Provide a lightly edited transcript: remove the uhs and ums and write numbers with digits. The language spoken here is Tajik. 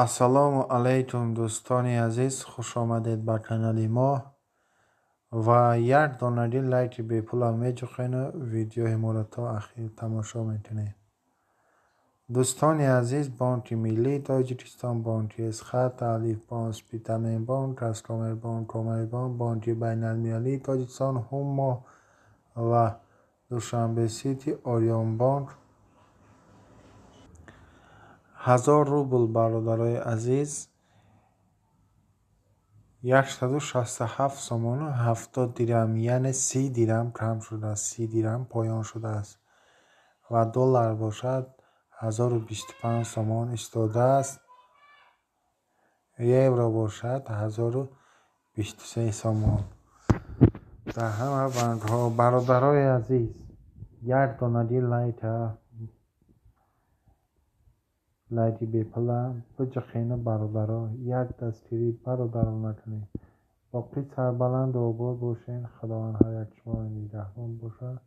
Ассалому алайкум, дӯстони азиз, хушомадед ба канали мо ва як донаги лайки бепулам меҷухену видеои моро то ахир тамошо мекунед. Дӯстони азиз, Бонки Миллии Тоҷикистон, Бонки Эсхат, Алифбонк, Спитаменбонк, Казкоммербонк, Коммербонк, Бонки Байналмилалии Тоҷикистон, Ҳумо ва Душанбе Сити, Ориёнбонк. 1000 рубл, бародарои азиз, 167 сомону 70 дирам, яъне 30 дирам кам шудааст, 30 дирам поён шудааст. Ва доллар бошад, 1025 сомон истодааст, евро бошад, 1023 сомон дар ҳама банкҳо. Бародарои азиз, як донаги лайка, лайки бепула биҷухену, бародаро, як дастгирӣ бародарона кунед. Боқӣ сарбаланду обод бошед. Худованд ҳар як шуморо нигаҳбон бошад.